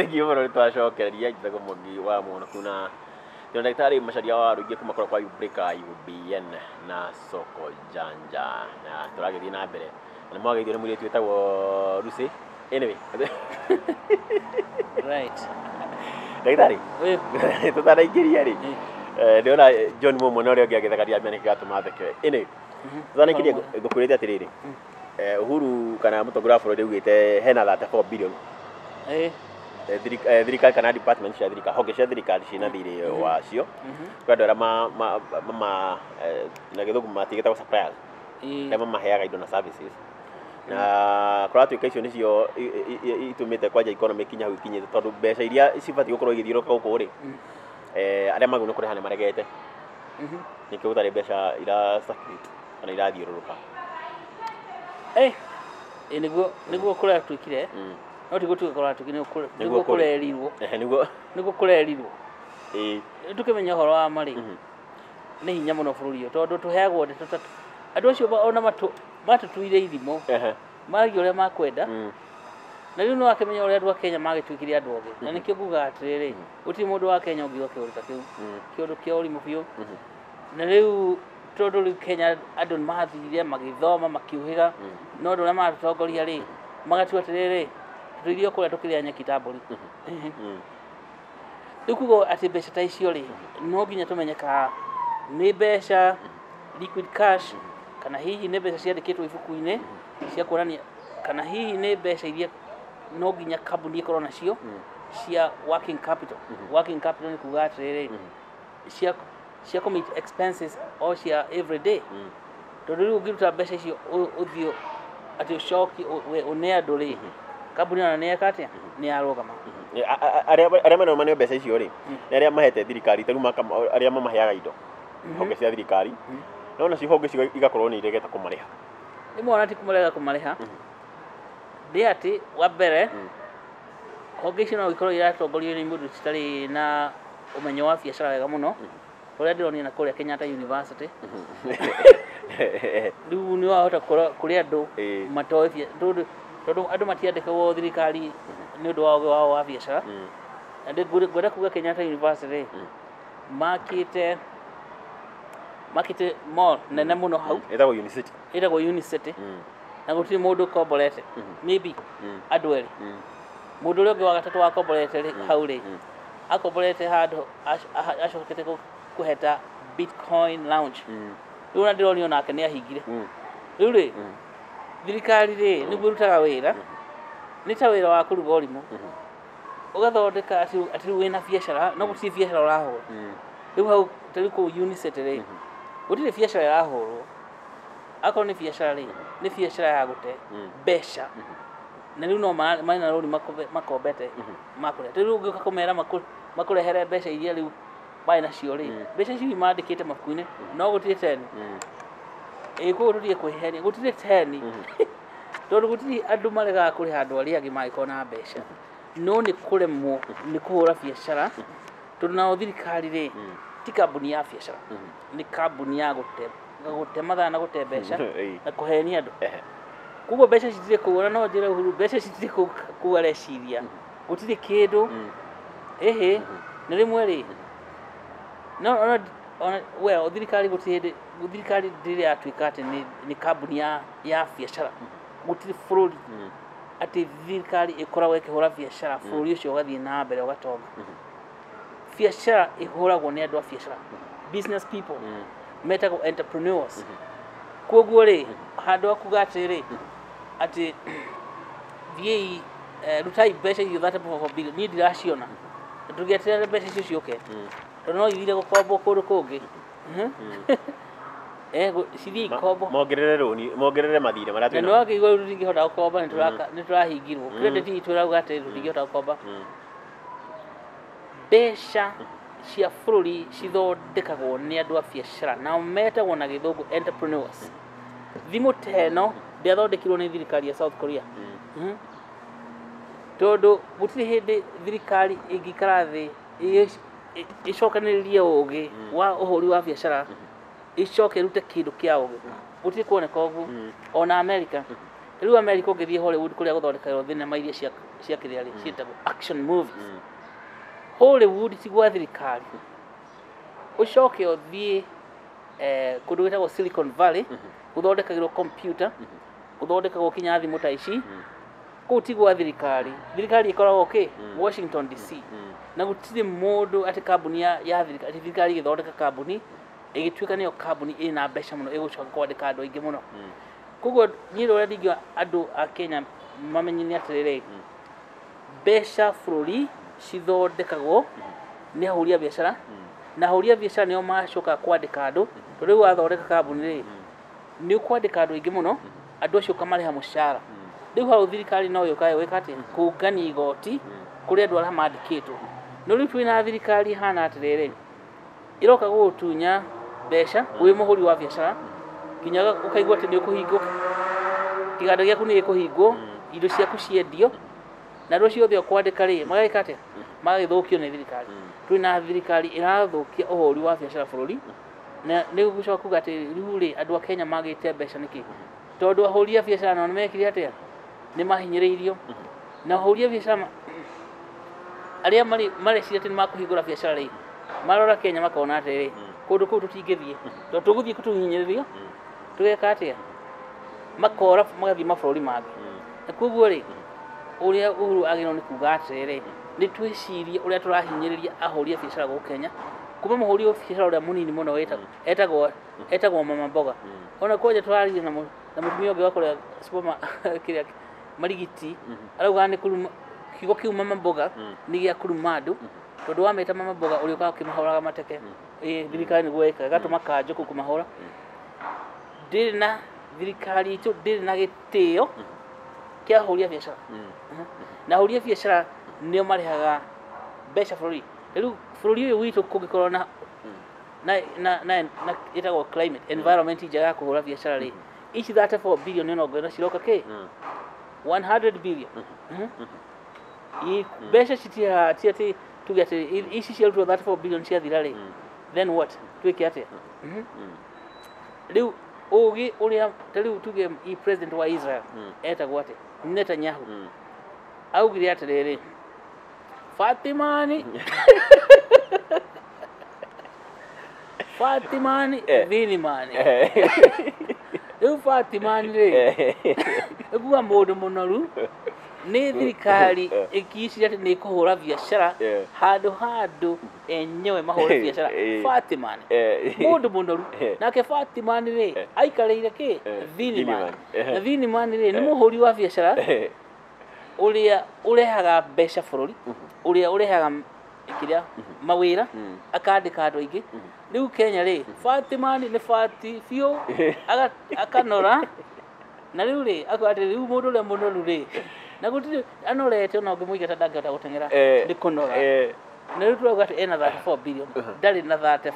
Thengiũ mũno, nĩ twacokereria. Njĩtagwo Mwangi wa Mũhonoku na ndĩna ndagĩtarĩ Macharia wa Rũingĩ kuma kũrĩa kwa Ubrika UBN na Soko Janja, na tũragĩthiĩ na mbere na nĩ mwageithio nĩ mũirĩtu wĩtagwo Lucy. Anyway, ndagĩtarĩ, tũtanaingĩria rĩ, ndĩrona John Mumo na ũrĩa ũngĩ agĩthakaria mbia nĩkĩ gatũma theke. Anyway, tũtanaingĩria, ngũkwĩrĩte atĩrĩrĩ, Uhuru kana mũtongoria wa bũrũri augĩte hena 34 billion thirikari kana department cia thirikari, honge cia thirikari ciĩna thirĩ wacio. Kwĩ andũ arĩa na gĩthũngũ matigĩtagwo suppliers, arĩa mamaheaga indo na services, na kũratuĩka icio nĩcio itũmĩte kwanja economy ikinya hau ikinyĩte, tondũ mbeca iria cibatiĩ gũkorwo igĩthiũrũrũka gũkũ rĩ, arĩa magĩrĩirwo nĩ kũrĩha nĩ maregete. Nĩkĩo gũtarĩ mbeca ira circulate kana irathiũrũrũka. Ĩ nĩguo kũratuĩkire. No ti gũtuĩka kũratuĩkire, Nĩguo nĩguo kũrĩ. Kũrerirwo. Ehe, nĩguo. Nĩguo kũrerirwo. Tũkĩmenya ũhoro wa marĩ nĩ hinya mũno bũrũri ũyũ, tondũ tũheagwo ndeto ta andũ acio ona matũtuire irimũ, maragia ũrĩa makwenda. Na rĩu nĩ wakĩmenya ũrĩa andũ a Kenya magĩtuĩkire andũ ogĩ, na nĩkĩo ngugaga atĩrĩrĩ, gũtirĩ mũndũ wa Kenya ũngiuga kĩũndũ ta kĩu, kĩũndũ kĩa ũrimũ biũ. Na rĩu tondũ rĩu Kenya andũ nĩ mathire magĩthoma makĩũhĩga, no andũ arĩa maratũtongoria rĩ, magatua atĩrĩrĩ, tũtũire o kũrĩa tũkĩrĩa nyeki ta mbũri. Rĩu kuga atĩ mbeca ta icio rĩ, no nginya tũmenye kana nĩ mbeca liquid cash, kana hihi nĩ mbeca ciandĩkĩtwo ibuku-inĩ cia kuonania, kana hihi nĩ mbeca iria no nginya kambuni ĩkorwo nacio cia working capital. Working capital nĩ kuga atĩrĩrĩ, cia kũ meet expenses o cia everyday, tondũ rĩu ũngĩruta mbeca icio ũthiĩ atĩ ũcokie ũne andũ rĩ, kambuni ona nĩ yeka atĩa, nĩ yarũgama. Arĩa mena maneo mbeca icio rĩ, nĩ arĩa mahete thirikari, ta rĩu arĩa mamaheaga indo, honge cia thirikari, no nacio honge icio igakorwo nĩ iregete kũmarĩha. Rĩmwe ona ti kũmarega kũmarĩha, nĩ atĩ wa mbere, honge icio no ikorwo iratongorio nĩ mũndũ citarĩ na ũmenyo wa biacara wega mũno, ũrĩa ndĩronire na kũrĩa Kenyatta University. Rĩu nĩ wahota gũkora kũrĩ andũ matoĩ tondũ andũ matiandĩkagwo thirikari nĩ ũndũ wa ũgĩ wao wa biacara. Na ngwenda kuga Kenyatta University makĩte mall nene mũno hau. Ĩtagwo Unicity. Ĩtagwo Unicity, na gũtirĩ mũndũ ũkomborete, maybe andũ erĩ. Mũndũ ũrĩa ũngĩ wa gatatũ wakomborete rĩ, hau rĩ, akomborete handũ acokete kũheta Bitcoin Lounge. Rĩu ona ndĩronio nake nĩ ahingire. Rĩu rĩ, thirikari rĩ, nĩguo ĩrutaga wĩra, nĩ ta wĩra wa kũruga ũrimũ, ũgathondeka atĩ rĩu wĩna biacara, no gũtirĩ biacara ũrahũra. Rĩu hau ta rĩu kũu Unicity rĩ, gũtirĩ biacara ĩrahũrwo. Akorwo nĩ biacara rĩ, nĩ biacara ya gũte mbeca, na rĩu no marĩ na rũni makombete makũrĩa. Rĩu ũngĩũka kũmera makũrehere mbeca iria rĩu marĩ nacio rĩ, mbeca icio mandĩkĩte mabuku-inĩ, no gũtirĩ teni. Ĩ koguo tũtige kwĩhenia, gũtirĩ teni, tondũ gũtirĩ andũ maregaga kũrĩha andũ arĩa angĩ mangĩkorwo na mbeca, no nĩ kũremwo nĩ kũhũra biacara, tondũ nao thirikari rĩ, ti kambuni ya biacara, nĩ kambuni ya gũte mathaa na gũte mbeca na kũhenia andũ. Koguo mbeca citirĩ kũu. Ona no njĩre Uhuru mbeca citirĩ kũu, kũu areciria gũtirĩ kĩndũ. Ĩhĩ, na rĩmwe rĩ, no ona well, thirikari gũtirĩ hĩndĩ thirikari ndĩrĩ yatuĩka atĩ nĩ kambuni ya biacara. Gũtirĩ bũrũri atĩ thirikari ĩkoragwo ĩkĩhũra biacara bũrũri ũcio ũgathiĩ na mbere ũgatonga. Biacara ĩhũragwo nĩ andũ a biacara, business people, metagwo entrepreneurs. Koguo rĩ, handũ ha kuga atĩrĩ atĩ thiĩi, rutai mbeca icio 34 billion, niĩ ndiraciona. Na tũngĩeterera mbeca icio ciũke, tondũ no ithire gũkombwo kũndũ kũngĩ. Cithiĩ ikombo. Mongerere rũni, mongerere mathirĩ marĩa Na twĩnamo. Nĩ wakĩigua rĩu tũtingĩhota gũkomba, nĩ tũrahingirwo credit itũ, ĩrauga atĩ tũtingĩhota gũkomba. Mbeca cia bũrũri cithondekagwo nĩ andũ a biacara, nao metagwo na gĩthũngũ entrepreneurs. Thimũ ta ĩno ndĩathondekirwo nĩ thirikari ya South Korea. Tondũ gũtirĩ hĩndĩ thirikari ĩngĩikara thĩ ĩcokanĩrĩrie ũgĩ wa ũhũri wa biacara, ĩcoke ĩrute kĩndũ kĩa ũgĩ. Gũtirĩ kuoneka ũguo. Ona America. Rĩu America ũngĩthiĩ Hollywood kũrĩa gũthondekagĩrwo thenema iria cia kĩrĩa rĩ, ciĩtagwo action movies. Hollywood ti gwa thirikari. Ũcoke ũthiĩ kũndũ gwĩtagwo Silicon Valley, gũthondekagĩrwo computer, gũthondekagwo kinya thimũ ta ici. Kũu ti gwa thirikari. Thirikari ĩkoragwo kĩ? Washington DC. Na gũtirĩ mũndũ atĩ kambuni ya thirikari, atĩ thirikari ĩgĩthondeka kambuni ĩgĩtuĩka nĩyo kambuni ĩna mbeca mũno ĩgũcoka kwandĩka andũ aingĩ mũno. Koguo niĩ ũrĩa ndingiuga andũ a Kenya mamenye nĩ atĩrĩrĩ, mbeca bũrũri cithondekagwo nĩ ahũri a biacara, na ahũri a biacara nĩo macokaga kwandĩka andũ. Tondũ rĩu wathondeka kambuni rĩ, nĩ ũkwandĩka andũ aingĩ mũno, andũ acio ũkamarĩha mũcara. Rĩu hau thirikari no yũkaga gwĩka atĩa? Kũngania igoti kũrĩ andũ arĩa mandĩkĩtwo. No rĩu twĩna thirikari ĩhana atĩrĩrĩ, ĩroka gũgũtunya mbeca wĩ mũhũri wa biacara, nginya ũkaigua atĩ nĩ ũkũhingwo, kĩganda gĩaku nĩ gĩkũhingwo, indo ciaku ciendio, na andũ acio othe ũkwandĩka rĩ, magagĩka atĩa? Magagĩthũkio nĩ thirikari. Twĩna thirikari ĩrathũkia ũhũri wa biacara bũrũri, na nĩ gũcoka kuga atĩ rĩu rĩ, andũ a Kenya magĩte mbeca nĩkĩ? Tondũ ahũri a biacara nao nĩmekire atĩa? Nĩ mahinyĩrĩirio. Na ahũri a biacara arĩa mareciria atĩ nĩ makũhingũra biacara rĩ, marora Kenya makona atĩrĩrĩ, kũndũ kũu tũtingĩthiĩ, tondũ tũgũthiĩ tũhinyĩrĩrio, tũgeka atĩa? Makora magathiĩ mabũrũri mangĩ. Na koguo rĩ, ũrĩa Uhuru agĩrĩirwo nĩ kuga atĩrĩrĩ, nĩ twĩcirie ũrĩa tũrahinyĩrĩria ahũri a biacara gũkũ Kenya, kuma mũhũri wa biacara ũrĩa mũnini mũno etagwo mama mboga. Ona kwanja tũraririe na mũtumia ũngĩ wa kũrĩa kĩrĩa Marigiti, arauga nĩ kũruma, kiugo kĩu mama mboga nĩ gĩa kũruma andũ, tondũ wameta mama mboga ũrĩũkaga ũkĩmahũraga mateke. Thirikari nĩguo ĩkaga, ĩgatũma kanjũ kũu kũmahũra. Ndĩrĩ na thirikari itũ ndĩrĩ na gĩtĩo kĩa ahũri a biacara. Na ahũri a biacara nĩo marehaga mbeca bũrũri. Rĩu bũrũri ũyũ witũ kũngĩkorwo na na ĩtagwo climate environment njega ya kũhũra biacara rĩ, ici 34 billion ona ũngĩona ciroka kĩ? 100 billion. Mbeca citihaga, ti atĩ tuge atĩ ici ciarutwo 34 billion ciathira rĩ, then what? Twĩke atĩa? Rĩu ũgĩ ũrĩa ta rĩu tuge i president wa Israel etagwo atĩa? Netanyahu. Augire atĩrĩrĩ, Fatimani Fatimani Thinimani. Rĩu Fatimani rĩ, ĩkuga mũndũ mũnoru nĩ thirikari ĩkĩciria atĩ nĩ ĩkũhũra biacara handũ handũ enyewe mahũre biacara. Fatimani mũndũ mũnoru, nake Fatimani rĩ aikarĩire kĩ? Thinimani. Na Thinimani rĩ nĩ mũhũri wa biacara ũrĩa ũrehaga mbeca bũrũri, ũrĩa ũrehaga kĩrĩa mawĩra, akandĩka andũ aingĩ. Rĩu Kenya rĩ, Fatimani nĩ fati biũ, akanora. Na rĩu rĩ, akuga atĩ rĩu mũndũ ũrĩa mũnoru rĩ, na gũtirĩ anorete ona ũngĩmũingata ndangĩhota gũteng'era, nĩ kũnora. Na rĩu tũrauga atĩ ena 34 billion, ndarĩ na 34.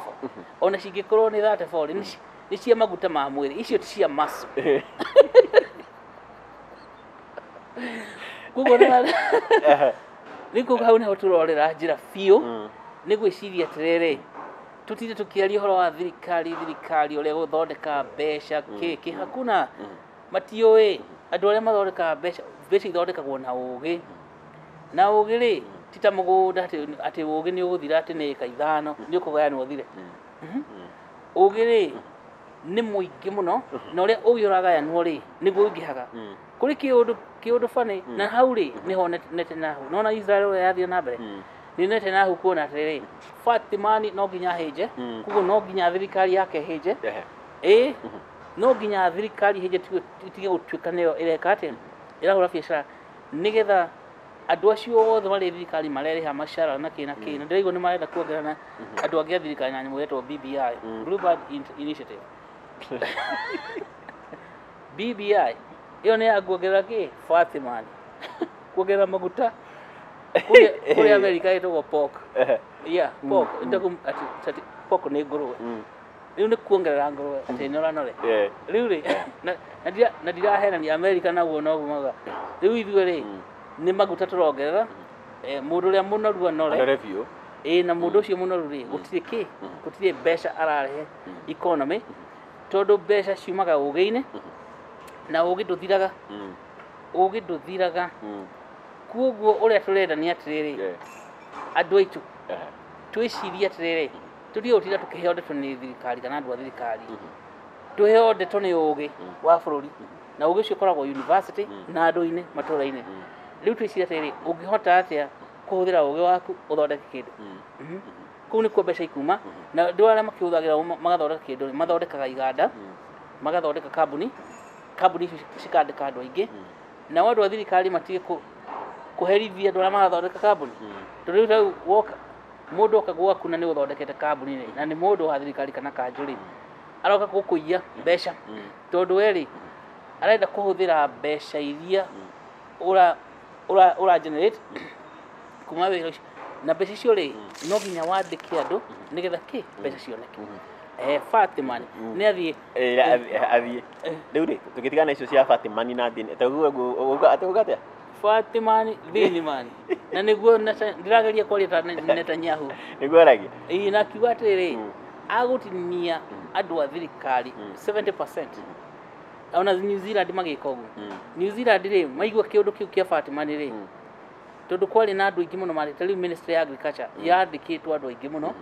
Ona cingĩkorwo nĩ 34 rĩ, nĩ cia maguta ma mwĩrĩ, icio ti cia muscle. Koguo rĩu koguo hau nĩho tũrorera njĩra biũ, nĩ gwĩciria atĩrĩrĩ, tũtinde tũkĩaria ũhoro wa thirikari, thirikari ũrĩa gũthondeka mbeca, kĩ kĩ, hakuna. Matiũĩ andũ arĩa mathondekaga mbeca, mbeca ithondekagwo na ũgĩ. Na ũgĩ rĩ, ti ta mũgũnda atĩ ũgĩ nĩ ũgũthira atĩ nĩ ĩka ithano, nĩ ũkũgayanwo ũthire. Ũgĩ rĩ, nĩ mũingĩ mũno, na ũrĩa ũgĩ ũragayanwo rĩ, nĩguo ũingĩhaga. Kũrĩ kĩũndũ bani, na hau rĩ, nĩho Netanyahu. Nĩwona Israel ũrĩa yathiĩ na mbere? Nĩ Netanyahu kuona atĩrĩrĩ, Fatimani no nginya ahĩnje, koguo no nginya thirikari yake ĩhĩnje. Ĩĩ, no nginya thirikari ĩhĩnje ĩtige gũtuĩka nĩyo ĩreka atĩa? Ĩrahũra biacara, nĩgetha andũ acio othe marĩ thirikari marerĩha macara na kĩ na kĩ. Na ndĩraigua nĩ marenda kuongerera na andũ angĩ a thirikari na nyamũ ĩretwo BBI, Blue Bird Initiative. BBI ĩyo nĩ ya kuongerera kĩ? Fatimani. Kuongerera maguta. Kũrĩa Amerika ĩtagwo pork. Yeah, pork. Ĩtagwo pork nĩ ngũrũwe. Rĩu nĩ kuongerera ngũrũwe atĩ nĩ ũranore. Rĩu rĩ, na ndirahenania Amerika naguo noguo mauga. Rĩu ithuĩ rĩ, nĩ maguta tũrongerera, mũndũ ũrĩa mũnoru anore. Anore biũ. Ĩĩ, na mũndũ ũcio mũnoru rĩ, gũtirĩ kĩ? Gũtirĩ mbeca ararehe economy, tondũ mbeca ciumaga ũgĩ-inĩ. Na ũgĩ ndũthiraga. Ũgĩ ndũthiraga. Koguo ũrĩa tũrenda nĩ atĩrĩrĩ, andũ aitũ twĩcirie atĩrĩrĩ, tũtige gũtinda tũkĩheo ndeto nĩ thirikari kana andũ a thirikari. Tũheo ndeto nĩ ũgĩ wa bũrũri, na ũgĩ ũcio ũkoragwo university na andũ-inĩ matũra-inĩ. Rĩu twĩcirie atĩrĩrĩ, ũngĩhota atĩa kũhũthĩra ũgĩ waku ũthondeke kĩndũ. Kũu nĩkuo mbeca ikuma, na andũ arĩa makĩhũthagĩra magathondeka kĩndũ, mathondekaga iganda, magathondeka kambuni, kambuni icio cikandĩka andũ aingĩ, nao andũ a thirikari matige kũherithia andũ arĩa marathondeka kambuni. Tondũ rĩu woka mũndũ oka gwaku na nĩ ũthondekete kambuni rĩ, na nĩ mũndũ wa thirikari kana kanjũ rĩ, aroka gũkũiya mbeca, tondũ we rĩ arenda kũhũthĩra mbeca iria ũra generate kuma wĩra ũcio, na mbeca icio rĩ no nginya wandĩke andũ nĩgetha kĩ mbeca cioneke. Fatima nĩ athiĩ athiĩ. Rĩu rĩ tũgĩtigana icio cia Fatima na Dini, tũguga atĩa? Fatima Dini na nĩguo ndĩrageria kwaria ta Netanyahu. Nĩguo aragia. Ĩĩ, na akiuga atĩrĩrĩ, agũtinia andũ a thirikari 70%. Ona New Zealand magĩka ũguo. New Zealand rĩ maigua kĩũndũ kĩu kĩa Fatima rĩ, tondũ kwarĩ na andũ aingĩ mũno marĩ ta rĩu Ministry ya Agriculture yandĩkĩtwo andũ aingĩ mũno,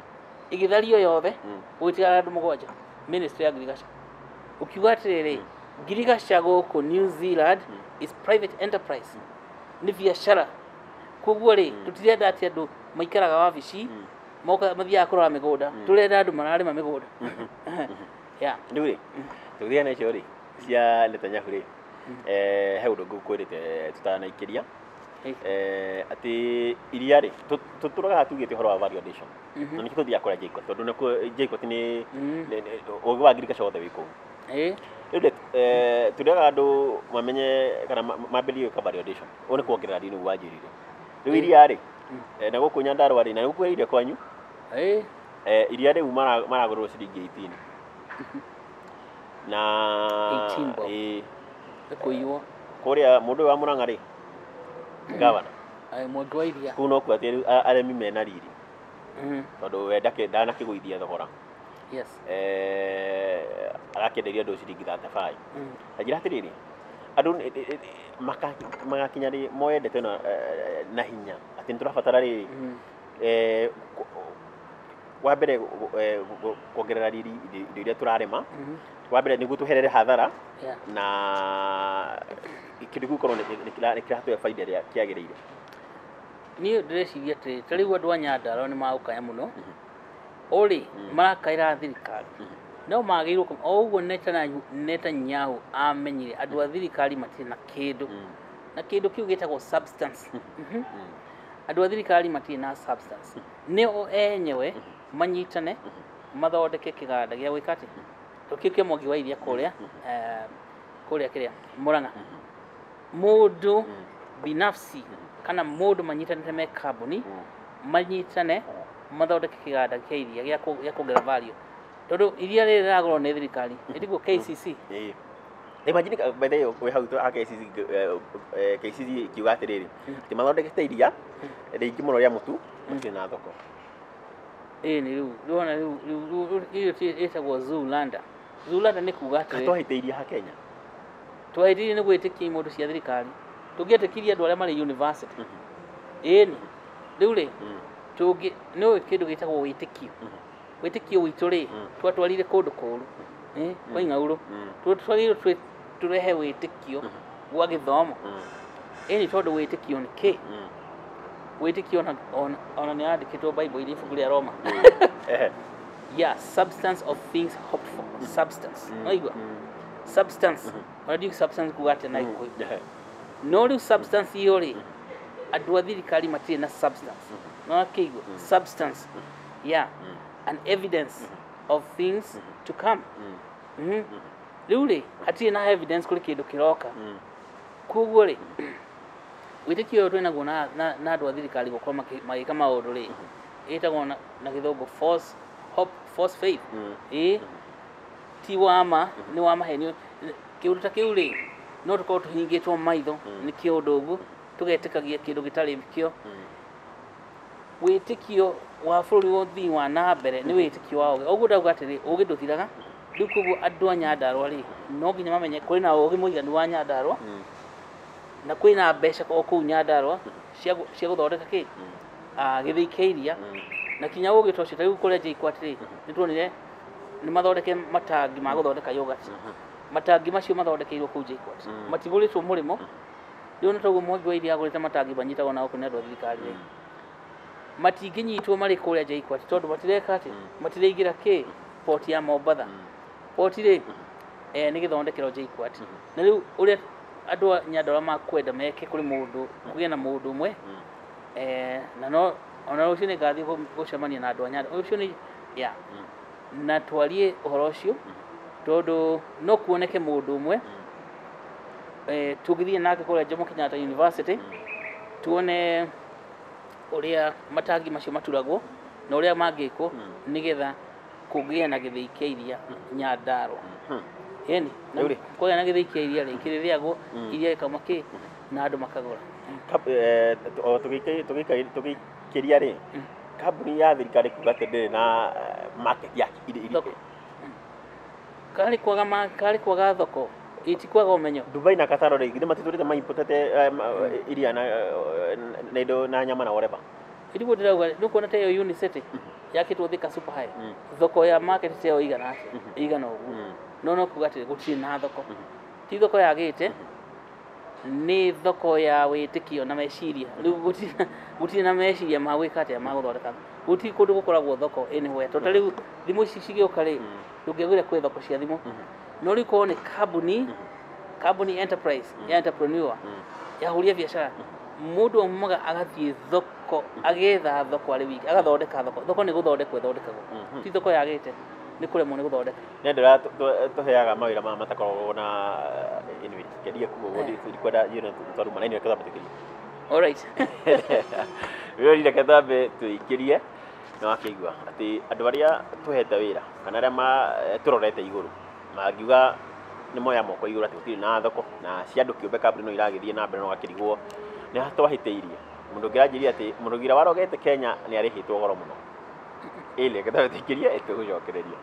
ĩgĩthario yothe gũgĩtigara andũ 7 Ministry ya Agriculture. Ũkiuga atĩrĩrĩ, ngirigaca gũkũ New Zealand is private enterprise, nĩ biacara. Koguo rĩ tũtirenda atĩ andũ maikaraga wabici moka mathiaga kũrora mĩgũnda, tũrenda andũ mararĩma mĩgũnda. Yeah. Rĩu rĩ tũgĩtigana icio rĩ cia Netanyahu rĩ, he ũndũ ngũkwĩrĩte tũtanaikĩria, atĩ iria rĩ tũtũraga tugĩte ũhoro wa value addition, na nĩkĩo tũthiaga kũrĩa JKUAT, tondũ nĩkuo JKUAT nĩ ũgĩ wa ngirigaca wothe wĩ kũu. Rĩu tũrĩaga andũ mamenye kana mambĩrĩrie gwĩka value addition, ũũ nĩ kuongerera riri nĩguo wanjĩrire. Rĩu iria rĩ na gũkũ Nyandarũa rĩ, na nĩgũkuo iria kwanyu, iria rĩu maragũrĩrwo ciringi 18 na 18 bob. Kũiywo kũrĩa mũndũ ũyũ wa Murang'a rĩ, gavana Mwangi wa Iria, kũu nokuo atĩ arĩmi mena riri, tondũ we ndanakĩgũithia thogora. Yes. Arakĩenderia andũ ciringi 35. Ta njĩra atĩrĩrĩ, andũ magakinya rĩ moe ndeto ĩno na hinya atĩ nĩtũrabatara rĩrĩ, wa mbere kuongerera riri indo iria tũrarĩma, wa mbere nĩguo tũherere hathara, na kĩndũ kĩu gĩkorwo nĩ kĩratũhe baida ĩrĩa kĩagĩrĩire. Niĩ ndĩreciria atĩrĩ, ta rĩu andũ a Nyandarũa nĩ magũkaya mũno, ũrĩ marakaĩra thirikari, no magĩrĩirwo o ũguo Netanyahu amenyire andũ a thirikari matirĩ na kĩndũ, na kĩndũ kĩu gĩtagwo substance. Andũ a thirikari matirĩ na substance, nĩo enyewe manyitane mathondeke kĩganda gĩa gwĩka atĩ kĩu kĩa Mwangi wa Iria kũrĩa kũrĩa kĩrĩa Murang'a, mũndũ binafsi kana mũndũ manyitanĩte me kambuni manyitane mathondeke kĩganda kĩa iria gĩa kuongerera value, tondũ iria rĩrĩ rĩragũrwo nĩ thirikari ĩtigwo KCC. Imagine by the way wĩ hau KCC, KCC ikiuga atĩrĩrĩ atĩ mathondekete iria rĩingĩ mũno rĩa mũtu matirĩ na thoko. Ĩĩ nĩ rĩu rĩona rĩu irio ĩtagwo Zoolander. Zoolander nĩ kuga atĩrĩrĩ, twahĩtĩirie ha Kenya, twahĩtĩirie nĩ gwĩtĩkia imũndũ cia thirikari, tũngĩetĩkirie andũ arĩa marĩ university. Ĩĩ nĩ rĩu rĩ tũngĩ nĩ ũĩ kĩndũ gĩtagwo wĩtĩkio. Wĩtĩkio witũ rĩ twatwarire kũndũ kũũru, kwa ing'aurũ, twagĩrĩirwo tũrehe wĩtĩkio gwa gĩthomo. Ĩĩ nĩ tondũ wĩtĩkio nĩ kĩ? Wĩtĩkio ona nĩ yandĩkĩtwo Bible-inĩ, ibuku rĩa Roma. Yeah, substance of things hoped for. Substance. Waigua? Substance. Ona ndiũĩ substance kuga atĩa na Gĩkũyũ. No rĩu substance iyo rĩ, andũ a thirikari matirĩ na substance. No akĩigua? Substance. Yeah. An evidence of things to come. Rĩu rĩ, hatirĩ na evidence kũrĩ kĩndũ kĩroka. Koguo rĩ, wĩtĩkio ũyũ twĩnaguo na andũ a thirikari gũkorwo magĩka maũndũ rĩ, ĩtagwo na gĩthũngũ false hope, false faith. Ĩĩ, ti wa ma, nĩ wa mahenio. Kĩũndũ ta kĩu rĩ, no tũkorwo tũhingĩtwo maitho nĩ kĩũndũ ũguo, tũgetĩkagia kĩndũ gĩtarĩ kĩo. Wĩtĩkio wa bũrũri ũthii wa na mbere nĩ wĩtĩkio wa ũgĩ. Ũguo ndauga atĩrĩ, ũgĩ ndũthiraga, Rĩu koguo andũ a Nyandarũa rĩ, no nginya mamenye kũrĩ na ũgĩ mũiganu wa Nyandarũa, na kwĩna mbeca o kũu Nyandarũa cia gũthondeka kĩ gĩthĩi kĩa iria, na kinya ũgĩ ta ũcio. Ta rĩu kũrĩa JKUAT rĩ, nĩ tuonire nĩ mathondeke matangi ma gũthondeka yogurt. Matangi macio mathondekeirwo kũu JKUAT, matigũrĩtwo mũrĩmo. Rĩu nĩ toguo Mwangi wa Iria agũrĩte matangi manyitagwo na gũkũ nĩ andũ a thirikari rĩ, matingĩnyitwo marĩ kũrĩa JKUAT tondũ matireka atĩ matiraingĩra kĩ port ya Mombatha. Port rĩ, nĩ gĩthondekero JKUAT. Na rĩu ũrĩa andũ a Nyandarũa makwenda meke, kũrĩ mũndũ kũgĩe na mũndũ ũmwe, na no ona rũciũ nĩ ngathiĩ gũcemania na andũ a Nyandarũa ũcio nĩ ya na twarie ũhoro ũcio, tondũ no kuoneke mũndũ ũmwe tũngĩthiĩ nake kũrĩa Jomo Kenyatta University, tuone ũrĩa matangi macio maturagwo na ũrĩa mangĩkwo nĩgetha kũgĩe na gĩthĩi kĩa iria Nyandarũa. Ĩni na Rĩu rĩ. Kũgĩa na gĩthĩi kĩa iria rĩ, kĩrĩthĩagwo iria rĩkauma kĩ na andũ makagũra. O tũgĩikĩria rĩ, kambuni ya thirikari kuga atĩ ndĩrĩ na market ya Thoko. Karĩ kwaga thoko, ĩ ti kwaga ũmenyo. Dubai na Qatar rĩ, githĩ matitũrĩte maimportete iria na indo na nyama na whatever? Nĩguo ndĩrauga, nĩ ũkuona ta ĩyo Unicity yakĩtwo Thika Super High, thoko ya market ta ĩyo ĩigana atĩa? Ĩigana ũguo. No kuga atĩ gũtirĩ na thoko, ti thoko yagĩte, nĩ thoko ya wĩtĩkio na meciria. Rĩu gũtirĩ na meciria ma gwĩka atĩa, ma gũthondeka. Gũtirĩ kũndũ gũkoragwo thoko anywhere, tondũ ta rĩu thimũ ici cigĩũka rĩ, ndũngĩaugire kwĩ thoko cia thimũ. No rĩu korwo nĩ kambuni enterprise ya entrepreneur yahũria biacara, mũndũ aumaga agathiĩ thoko, agetha thoko arĩ wiki, agathondeka thoko. Thoko nĩ gũthondekwo ĩthondekagwo, ti thoko yagĩte, nĩ kũremwo nĩ gũthondeka. Nĩ andũ arĩa tũheaga mawĩra maya matakoragwo na anyway, kendia kuga ũguo, ndikwenda twaruma na reke twambe tũikĩrie. Alright. Rĩu reke twambe tũikĩrie. Nĩ wakĩigua atĩ andũ arĩa tũhete wĩra kana arĩa tũrorete igũrũ mangiuga nĩ moya moko igũrũ atĩ gũtirĩ na thoko na cia andũ kĩũmbe, kambuni no iragĩthiĩ na mbere, no gakĩrigwo nĩ ha twahĩtĩirie. Mũndũ ũngĩ aranjĩrire atĩ mũndũ ũngĩ warogete Kenya nĩ arĩhĩtwo goro mũno. Ĩĩ, reke twambe tũikĩrie, tũgũcokereria.